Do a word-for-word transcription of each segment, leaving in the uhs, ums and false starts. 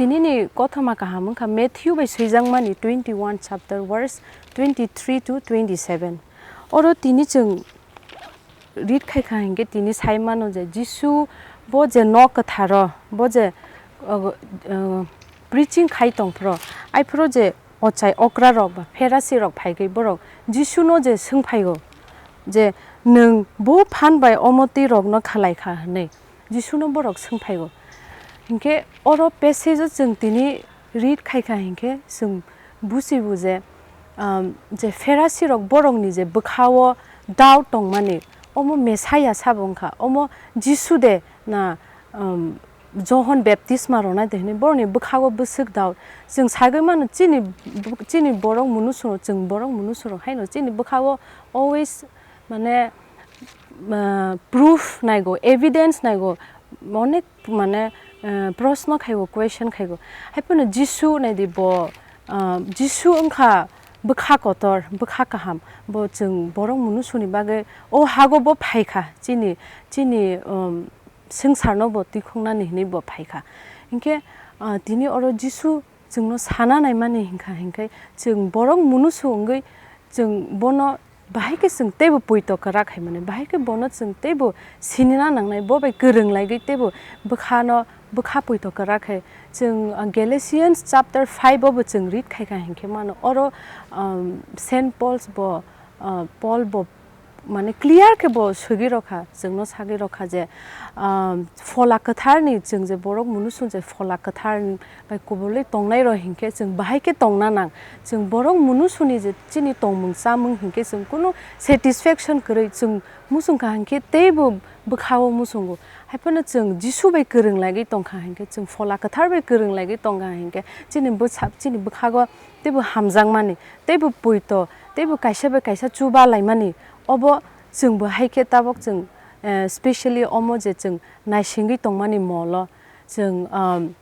Tinini kothoma kaham wngkha Matthew bai swijakmani twenty-one chapter verse twenty-three to twenty-seven. Oro tini chwng read khaikha hinkhe tini sai mano je Jisu bo je nok kwtharo, bo je, uh, uh, preaching khai tongphro, aiphro je ochai okra rok ba Pherasi rok phaigwi borok Jisuno je swngphaigo je, "Nwng bo phan bai omo twi rokno khalai kha?" hwnwi Jisuno borok swngphaigo. Hinkhe oro passage o chwng tini read khaikha hinkhe chwng bujibo je, um, je Pherasi rok borokni je bwkhao doubt tongmani, omo Messiah sabo wngkha, omo Jisu de na, um, Johon baptisma rwnai de hwnwi borokni bwkhao bwswk doubt. Chwng sagwi mano chini, chini borok munusungo, chwng borok munusungo haino chini bwkhao always mane, ah, proof naigo, evidence naigo, onek mane, ah, proshno khaigo, question khaigo. Haiphano Jisu naidi bo, ah, Jisu wngkha bwkha kotor, bwkha kaham. Bo chwng borok munusuni bagwi o hago bo phaikha, chini, chini, um, swngcharno bo twikhoknani hinwi bo phaikha. Hinkhe, ah, tini oro Jisu chwngno sana naimani hinkha hinkhe chwng borok munusu wngwi chwng bono bahai khe chwng teibo poito kwrak hai mani, bahai khe bono chwng teibo sinina nangnai, bo bai kwrwng laigwi teibo bwkhano, bwkha poito kwrak hai. Chwng, ah, Galatians chapter five o bo chwng read khaikha hinkhe mano oro, um, Saint Paul's bo, ah, Paul bo mane clear khe bo swigwi rokha, chwngno sagwi rokha je, um, Phola Kwtharni, chwng je borok munusu je Phola Kwthar bai kubulwi tongnai rok hinkhe chwng bahai khe tongna nang. Chwng borok munusuni je chini tongmung chamung hinkhe chwng kunu satisfaction kwrwi chwng muchungkha hinkhe teibo bwkhao muchungo. Haiphano chwng Jisu bai kwrwng laigwi tongkha hinkhe, chwng Phola Kwthar bai kwrwng laigwi tongkha hinkhe chini bwsa-, chini bwkhago teibo hamjakmani, teibo poito, teibo kaisa bai kaisa chuba laimani, obo chwngbo hai khe tabok chwng, eh, specially omo je chwng naisingwi tongmani molo, chwng, um,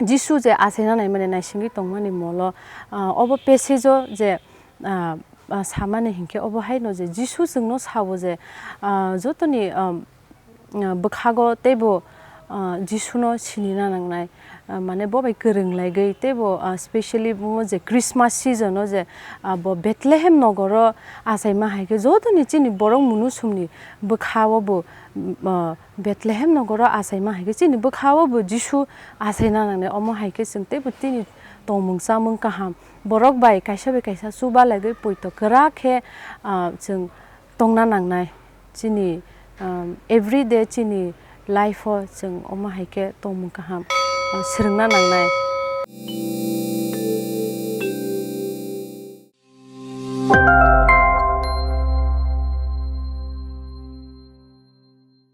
Jisu je achaina naimani naisingwi tongmani molo, ah, obo passage o je, ah, ah, samani hinkhe obo haino je Jisu chwngno sao je, ah, jotoni, um, ah, bwkhago teibo, ah, Jisuno sinina nangnai, ah, mane bo bai kwrwng laigwi teibo, ah, specially bo je Christmas season o je, ah, bo Bethlehem nogoro achaima hai khe jotoni chini borok munusumni bwkhao bo, mm, ah, Bethlehem nogoro achaima hai khe chini bwkhao bo Jisu achaina nangnai, omo hai khe chwng teibo tini tongmung chamung kaham borok bai kaisa bai kaisa chuba laigwi poito kwrak khe, ah, chwng tongna nangnai. Chini, um, everyday chini life o chwng omo hai khe tongmung kaham, ah, swrwngna nangnai.